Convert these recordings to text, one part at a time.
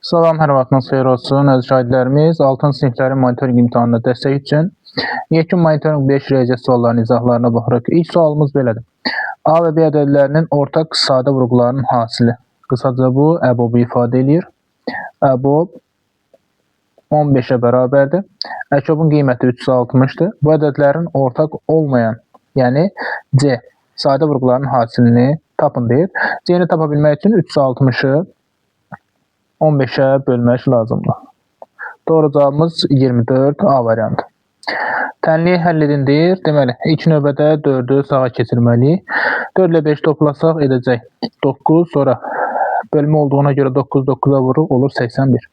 Salam, hər vaxtınız xeyir olsun. Əziz şagirdlərimiz, 6-cı siniflərin monitorinq imtahanına dəstək üçün yekun monitorinq 5 riyaziyyat suallarının izahlarına baxırıq. İlk sualımız belədir. A və B ədədlərinin ortaq sadə vurğularının hasili. Qısaca bu əbobu ifadə eləyir. Əbob 15-ə bərabərdir. Əkobun qiyməti 360-dır. Bu ədədlərin ortaq olmayan, yəni C sadə vurğularının hasilini tapın deyir. C-ni tapa bilmək üçün 360-ı 15-ə bölmək lazımdır. Doğru cavabımız 24 A variantı. Tənliyi həll edin deyir. Deməli, ilk növbədə 4-ü sağa keçirməliyik. 4 ilə 5 toplasaq edəcək 9, sonra bölmə olduğuna görə 9 9-a vurur, olur 81.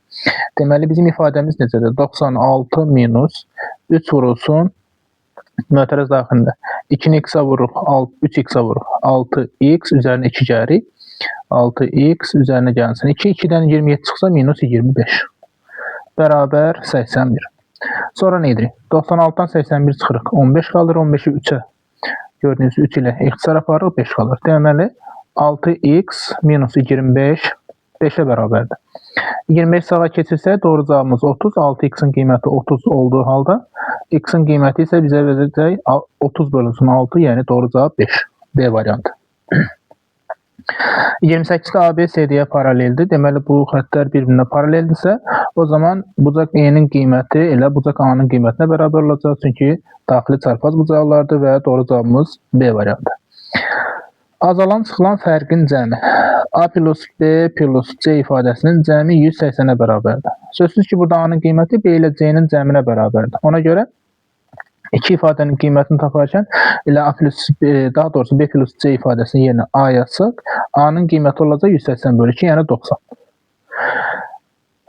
Deməli, bizim ifadəmiz necədir? 96 minus 3 vurulsun mötərəz daxilində. 2-ni x-a vururuq, 3x-a vururuq, 6x üzərinə 2 gəlirik. 6x üzərinə gəlsin. 2, 2-dən 27 çıxsa minus 25. Bərabər 81. Sonra nə edirik? 96-dan 81 çıxırıq. 15 qalır. 15-i 3-ə. Gördüyünüz 3 ilə ixtisar aparırıq. 5 qalır. Deməli, 6x minus 25 5-ə bərabərdir. 25 sağa keçirsə doğru cavabımız 30. 6x-in qiyməti 30 olduğu halda x-in qiyməti isə bizə verəcək 30 bölünsün 6, yəni doğru cavab 5. B variantı. 28-də AB CD-yə paraleldir. Deməli, bu xəttlər bir-birinə paraleldirsə, o zaman bucaq E-nin qiyməti elə bucaq A-nın qiymətinə bərabər olacaq. Çünki daxili çarpaz bucaqlardır və doğru cavabımız B variantı. Azalan çıxılan fərqin cəmi. A plus B plus C ifadəsinin cəmi 180-ə bərabərdir. Sözsüz ki, burada A-nın qiyməti B ilə C-nin cəminə bərabərdir. Ona görə iki ifadənin qiymətini taparkən elə A plus B, daha doğrusu B plus C ifadəsinin yerinə A yazsaq, A-nın qiyməti olacaq 180 bölü 2, yəni 90.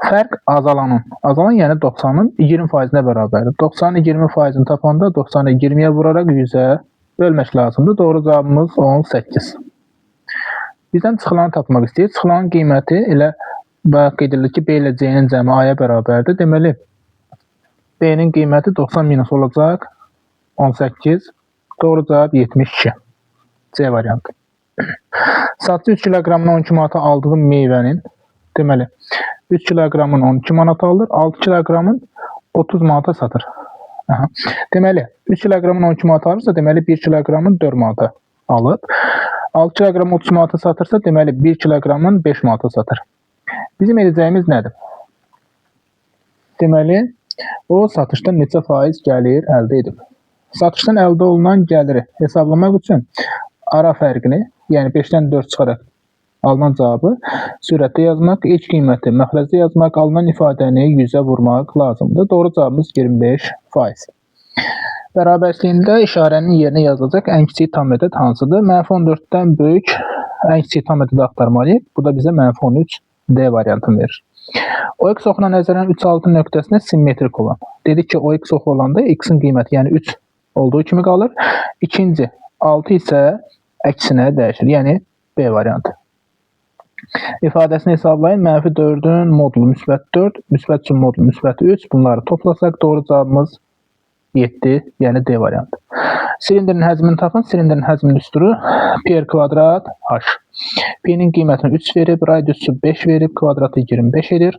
Fərq azalanın, azalan yəni 90-ın 20%-nə bərabərdir. 90-ın 20%-ni tapanda 90-ı 20-yə vuraraq 100-ə bölmək lazımdır. Doğru cavabımız 18. Bizdən çıxılanı tapmaq istəyir. Çıxılanın qiyməti elə bayaq qeyd edilir ki, B ilə C-nin cəmi A-ya bərabərdir. Deməli, B-nin qiyməti 90 minus olacaq 18. Doğru cavab 72. C variantı. Satıcı 3 kiloqramın 12 manata aldığı meyvənin, deməli, 3 kiloqramın 12 manata alır, 6 kiloqramın 30 manata satır. Aha. Deməli, 3 kiloqramın 12 manata alırsa, deməli 1 kiloqramın 4 manata alıb. 6 kiloqram 30 manata satırsa, deməli 1 kiloqramın 5 manata satır. Bizim edəcəyimiz nədir? Deməli, o satışdan neçə faiz gəlir əldə edib. Satışdan əldə olunan gəliri hesablamaq üçün ara fərqini, yəni 5-dən 4 çıxaraq alınan cavabı sürətdə yazmaq, ilk qiyməti məxrəcdə yazmaq, alınan ifadəni 100-ə vurmaq lazımdır. Doğru cavabımız 25%. Bərabərsizliyində işarənin yerinə yazılacaq ən kiçik tam ədəd hansıdır? Mənfi 14-dən böyük ən kiçik tam ədədi axtarmalıyıq. Bu da bizə mənfi 13 D variantını verir. OX oxuna nəzərən 3-6 nöqtəsinə simmetrik olan. Dedik ki, OX oxu olanda x-in qiyməti, yəni 3 olduğu kimi qalır. İkinci, 6 isə əksinə dəyişir. Yəni B variantı. İfadəsini hesablayın. Mənfi 4-ün modulu müsbət 4, müsbət 3-ün modulu müsbət 3. Bunları toplasaq doğru cavabımız 7, yəni D variantı. Silindrin həcmini tapın. Silindrin həcmi düsturu pi r kvadrat h. P-nin qiymətini 3 verib, radiusu 5 verib, kvadratı 25 edir.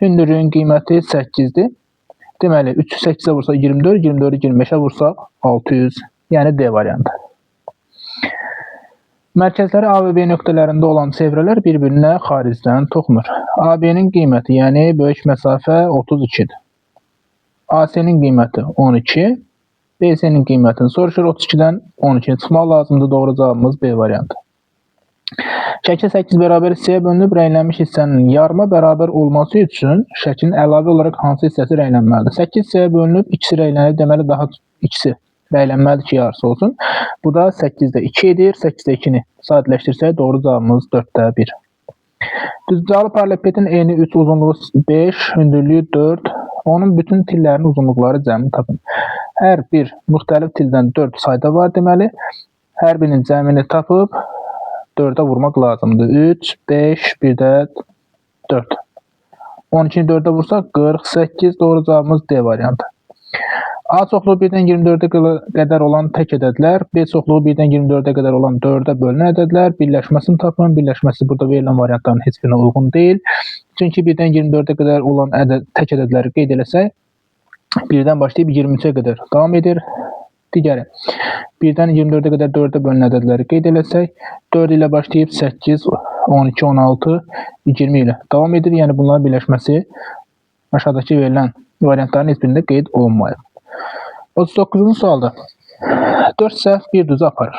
Hündürlüyün qiyməti 8-dir. Deməli, 3-ü 8-ə vursaq 24, 24-ü 25-ə vursaq 600, yəni D variantı. Mərkəzləri A və B nöqtələrində olan çevrələr bir-birinə xaricdən toxunur. AB-nin qiyməti, yəni böyük məsafə 32-dir. AC-nin qiyməti 12, BC-nin qiymətini soruşur. 32-dən 12-ni çıxmaq lazımdır. Doğru cavabımız B variantı. Şəkil 8 bərabər hissəyə bölünüb, rənglənmiş hissənin yarıma bərabər olması üçün şəklin əlavə olaraq hansı hissəsi rənglənməlidir? 8 hissəyə bölünüb, ikisi rənglənib, deməli daha ikisi rənglənməlidir ki, yarısı olsun. Bu da 8-də 2 edir. 8-də 2-ni sadələşdirsək doğru cavabımız 4-də 1. Düzbucaqlı paralelipedin eni 3, uzunluğu 5, hündürlüyü 4. Onun bütün tillərinin uzunluqları cəmini tapın. Hər bir müxtəlif tildən 4 sayda var deməli. Hər birinin cəmini tapıb 4-ə vurmaq lazımdır. 3, 5, bir də 4. 12-ni 4-ə vursaq 48. Doğru cavabımız D variantı. A çoxluğu 1-dən 24-ə qədər olan tək ədədlər, B çoxluğu 1-dən 24-ə qədər olan 4-ə bölünən ədədlər, birləşməsini tapın. Birləşməsi burada verilən variantların heç birinə uyğun deyil. Çünki 1-dən 24-ə qədər olan tək ədədləri qeyd eləsək, 1-dən başlayıb 23-ə qədər davam edir. Digəri, 1-dən 24-ə qədər 4-ə bölünən ədədləri qeyd eləsək, 4 ilə başlayıb 8, 12, 16, 20 ilə davam edir. Yəni bunların birləşməsi aşağıdakı verilən variantların heç birində qeyd olunmayıb. 39-cu sualda 4 səhv bir düzü aparır.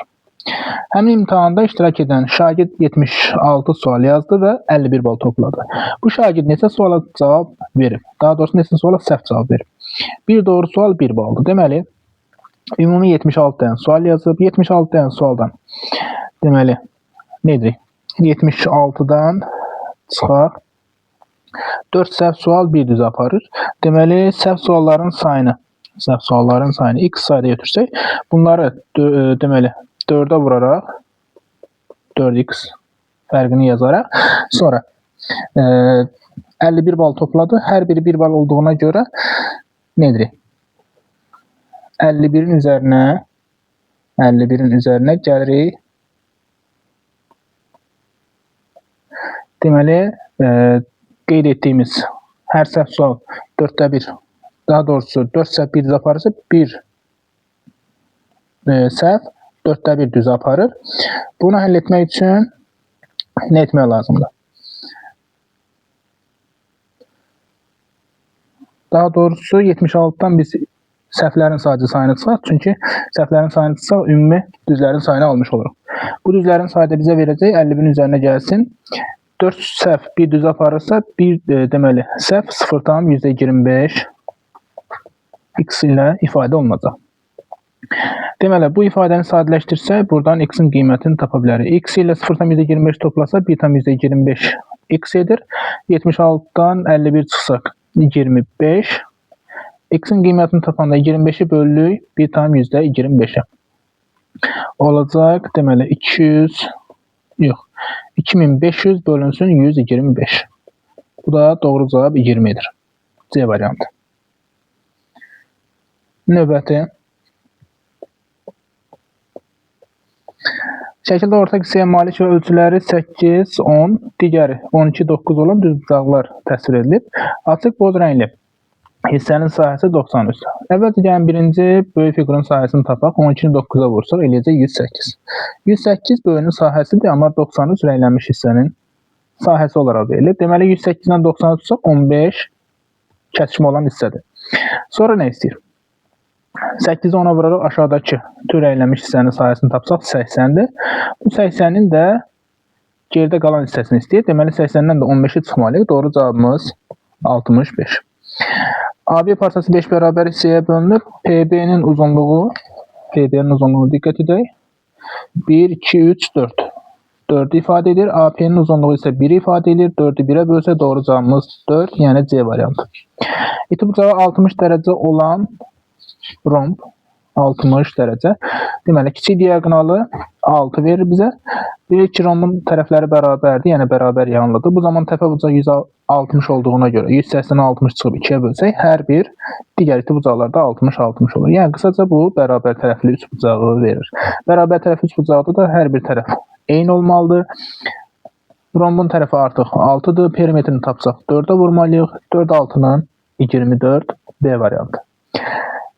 Həmin imtahanda iştirak edən şagird 76 sual yazdı və 51 bal topladı. Bu şagird neçə suala cavab verib? Daha doğrusu neçə suala səhv cavab verib? Bir doğru sual 1 baldır. Deməli, ümumi 76 dənə sual yazıb. 76 dənə sualdan deməli, nə edirik? 76-dan çıxaq. 4 səhv sual 1 düz aparır. Deməli, səhv sualların sayını x sayda götürsək, bunları deməli 4-ə vuraraq 4x fərqini yazaraq sonra 51 bal topladı. Hər biri 1 bal olduğuna görə nə edirik? 51-in üzərinə gəlirik. Deməli, qeyd etdiyimiz hər səhv sual 4-də 1, daha doğrusu 4 səhv 1 düz aparırsa, 1 səhv 4-də 1 düz aparır. Bunu həll etmək üçün nə etmək lazımdır? Daha doğrusu 76-dan biz səhvlərin sadəcə sayını çıxaq. Çünki səhvlərin sayını çıxsaq, ümumi düzlərin sayını almış oluruq. Bu düzlərin sayı da bizə verəcək 51-in üzərinə gəlsin. 4 səhv 1 düz aparırsa, 1 deməli səhv 0,25 x ilə ifadə olunacaq. Deməli, bu ifadəni sadələşdirsək, buradan x-in qiymətini tapa bilərik. X ilə 0,25 toplasa 1,25 x edir. 76-dan 51 çıxsaq 25. X-in qiymətini tapanda 25-i böldük 1,25-ə. Olacaq, deməli, 200, yox, 2500 bölünsün 125. Bu da doğru cavab 20 edir. C variantı. Növbəti. Şəkildə ortaq hissəyə malik və ölçüləri 8, 10, digəri 12, 9 olan düzbucaqlar təsvir edilib. Açıq boz rəngli hissənin sahəsi 93. Əvvəlcə gəlin birinci böyük fiqurun sahəsini tapaq. 12-ni 9-a vursaq eləyəcək 108. 108 böyünün sahəsidir, amma 93 rənglənmiş hissənin sahəsi olaraq verilir. Deməli 108-dən 93 tutsaq 15 kəsişmə olan hissədir. Sonra nə istəyir? 8-i 10-a vuraraq aşağıdakı tür rənglənmiş hissənin sahəsini tapsaq 80-dir. Bu 80-in də geridə qalan hissəsini istəyir. Deməli 80-dən də 15-i çıxmalıyıq. Doğru cavabımız 65. AB parçası 5 bərabər hissəyə bölünür. PB-nin uzunluğu diqqət edək. 1, 2, 3, 4. 4-ü ifadə edir. AP-nin uzunluğu isə 1-i ifadə edir. 4-ü 1-ə bölsə doğru cavabımız 4, yəni C variantı. İti bucağı 60 dərəcə olan romb 60 dərəcə. Deməli, kiçik diaqonalı 6 verir bizə. Bilirik ki, rombun tərəfləri bərabərdir, yəni bərabər yanlıdır. Bu zaman təpə bucağı 160 olduğuna görə 180-ə 60 çıxıb 2-yə bölsək, hər bir digər iti bucaqlarda 60-60 olur. Yəni, qısaca bu bərabər tərəfli üçbucağı verir. Bərabər tərəfli üçbucaqda da hər bir tərəf eyni olmalıdır. Rombun tərəfi artıq 6-dır. Perimetrini tapsaq 4-ə vurmalıyıq. 4 6-nın 24 B variantı.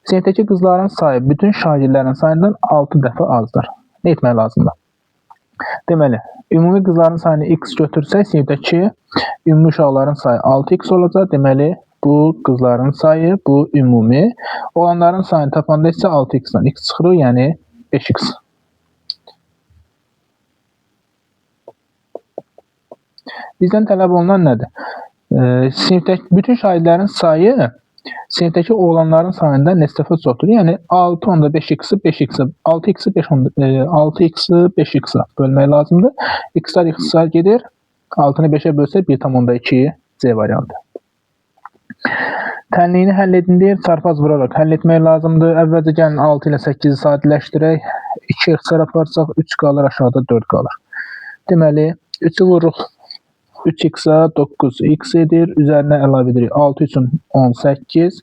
Sinifdəki qızların sayı bütün şagirdlərin sayından 6 dəfə azdır. Nə etmək lazımdır? Deməli, ümumi qızların sayını x götürsək, sinifdəki ümumi uşaqların sayı 6x olacaq. Deməli, bu qızların sayı, bu ümumi. Olanların sayını tapanda isə 6x-dən x çıxırıq, yəni 5x. Bizdən tələb olunan nədir? Sinifdəki bütün şagirdlərin sayı sinifdəki oğlanların sayından neçə dəfə çoxdur? Yəni 6.5x-i 5x-ə, 6x-i 6x-i 5x-ə bölmək lazımdır. X-lar x-lar gedir. 6-nı 5-ə bölsək 1.2 C variantı. Tənliyini həll edin deyir. Çarpaz vuraraq həll etmək lazımdır. Əvvəlcə gəlin 6 ilə 8-i sadələşdirək. 2 ixtisar aparsaq 3 qalır, aşağıda 4 qalır. Deməli, 3-ü vururuq 3x-a 9x edir. Üzərinə əlavə edirik. 6 üçün 18.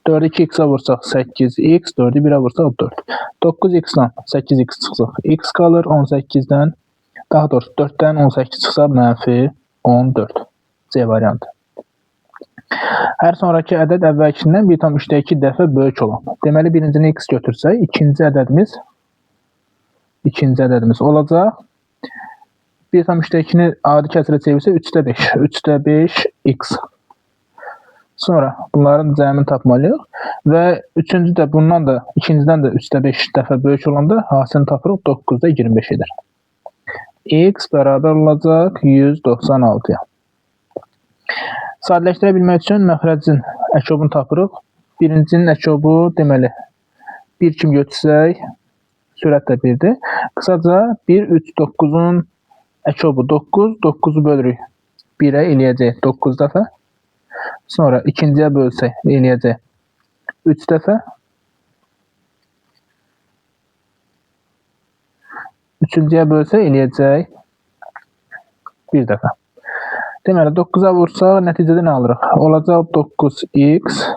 4-ü 2x-a vursaq 8x, 4-ü 1-ə vursaq 4. 9x-dan 8x çıxsaq x qalır. 18-dən, daha doğrusu 4-dən 18 çıxsa mənfi 14. C variantı. Hər sonraki ədəd əvvəlkindən 1,3-2 dəfə böyük olan. Deməli, birincini x götürsək, ikinci ədədimiz olacaq. 1,3-2-ni adi kəsrə çevirsə 3-də 5. 3-də 5 x. Sonra bunların cəmini tapmalıyıq. Və üçüncü də bundan da, ikincidən də 3-də 5 dəfə böyük olanda hasilini tapırıq 9-da 25 edir. X bərabər olacaq 196-ya. Sadələşdirə bilmək üçün məxrəcin əkobunu tapırıq. Birincinin əkobu deməli 1 kimi götürsək, sürət də 1-dir. Qısaca 1, 3, 9-un əkobu 9, 9-u bölürük 1-ə eləyəcək 9 dəfə. Sonra ikinciyə bölsək eləyəcək 3 dəfə. Üçüncüyə bölsək eləyəcək 1 dəfə. Deməli 9-a vursaq nəticədə nə alırıq? Olacaq 9x,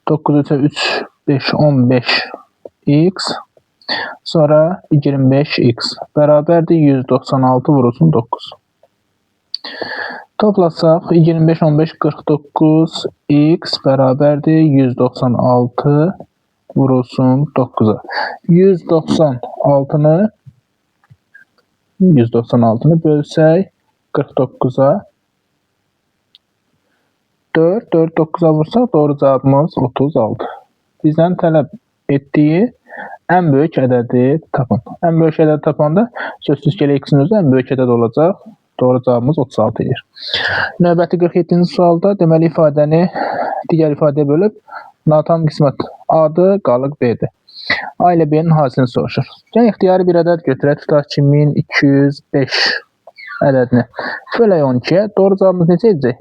9 3-ə 3, 5, 15x, sonra 25x bərabərdir 196 vurulsun 9. Toplasaq 25, 15, 49x bərabərdir 196 vurulsun 9-a. 196-nı bölsək 49-a 4, 4, 9-a vursaq doğru cavabımız 36. Bizdən tələb etdiyi ən böyük ədədi tapın. Ən böyük ədədi tapanda sözsüz ki, elə x-in özü ən böyük ədəd olacaq. Doğru cavabımız 36 edir. Növbəti 47-ci sualda deməli ifadəni digər ifadəyə bölüb natam qismət A-dır, qalıq B-dir. A ilə B-nin hasilini soruşur. Yəni ixtiyari bir ədəd götürək, tutaq ki, 1205 ədədini bölək 12-yə. Doğru cavabımız necə edəcək?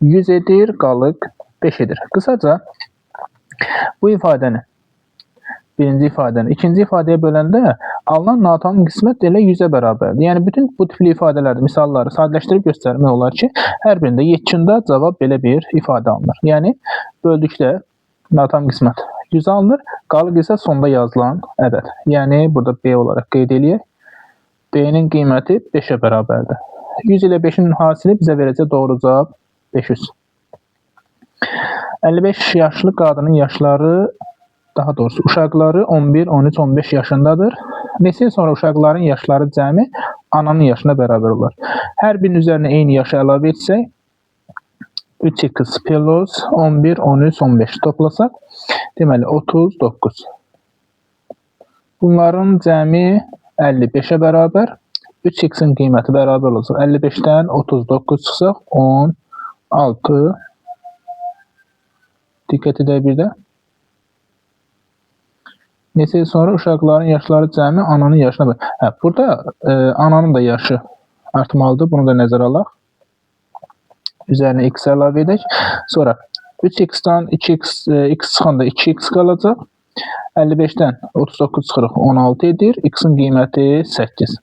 100 edir, qalıq 5 edir. Qısaca bu ifadəni, birinci ifadəni, ikinci ifadəyə böləndə alınan natam qismət elə 100-ə bərabərdir. Yəni bütün bu tipli ifadələrdə misalları sadələşdirib göstərmək olar ki, hər birində yekunda cavab belə bir ifadə alınır. Yəni böldükdə natam qismət 100 alınır, qalıq isə sonda yazılan ədəd. Yəni burada B olaraq qeyd eləyək. B-nin qiyməti 5-ə bərabərdir. 100 ilə 5-in hasili bizə verəcək doğru cavab 500. 55 yaşlı qadının yaşları, daha doğrusu uşaqları 11, 13, 15 yaşındadır. Neçə il sonra uşaqların yaşları cəmi ananın yaşına bərabər olar. Hər birinin üzərinə eyni yaşı əlavə etsək, 3x plus 11, 13, 15 toplasaq, deməli 39. Bunların cəmi 55-ə bərabər. 3x-in qiyməti bərabər olacaq. 55-dən 39 çıxsaq 16. Diqqət edək bir də. Neçə il sonra uşaqların yaşları cəmi ananın yaşına bərabər. Hə, burada ananın da yaşı artmalıdır. Bunu da nəzərə alaq. Üzərinə x əlavə edək. Sonra 3x-dan 2x, x çıxanda 2x qalacaq. 55-dən 39 çıxırıq, 16 edir. X-in qiyməti 8.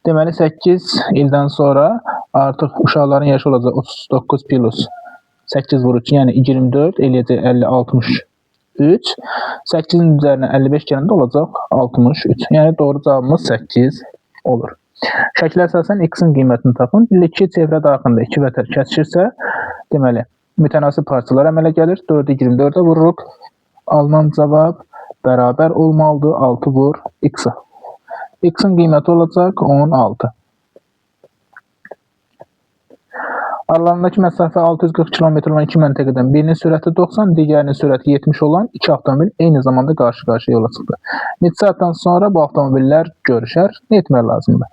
Deməli 8 ildən sonra artıq uşaqların yaşı olacaq 39 plus 8 vur 3, yəni 24 eləyəcək 50, 63. 8-in üzərinə 55 gələndə olacaq 63. Yəni doğru cavabımız 8 olur. Şəklə əsasən x-in qiymətini tapın. Bilirik ki, çevrə daxilində iki vətər kəsişirsə, deməli mütənasib parçalar əmələ gəlir. 4-ü 24-ə vururuq. Alınan cavab bərabər olmalıdır 6 vur x-a. X-in qiyməti olacaq 16. Aralarındakı məsafə 640 km olan iki məntəqədən birinin sürəti 90, digərinin sürəti 70 olan iki avtomobil eyni zamanda qarşı-qarşıya yola çıxdı. Neçə saatdan sonra bu avtomobillər görüşər? Nə etmək lazımdır?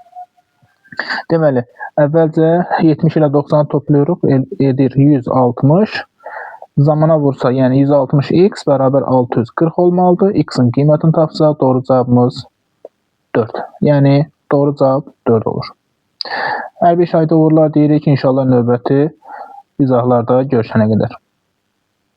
Deməli, əvvəlcə 70 ilə 90-ı toplayırıq, edir 160. Zamana vursa, yəni 160x bərabər 640 olmalıdır. X-in qiymətini tapsa, doğru cavabımız 4. Yəni, doğru cavab 4 olur. Hər bir şahid uğurlar deyirik. İnşallah növbəti izahlarda görüşənə qədər.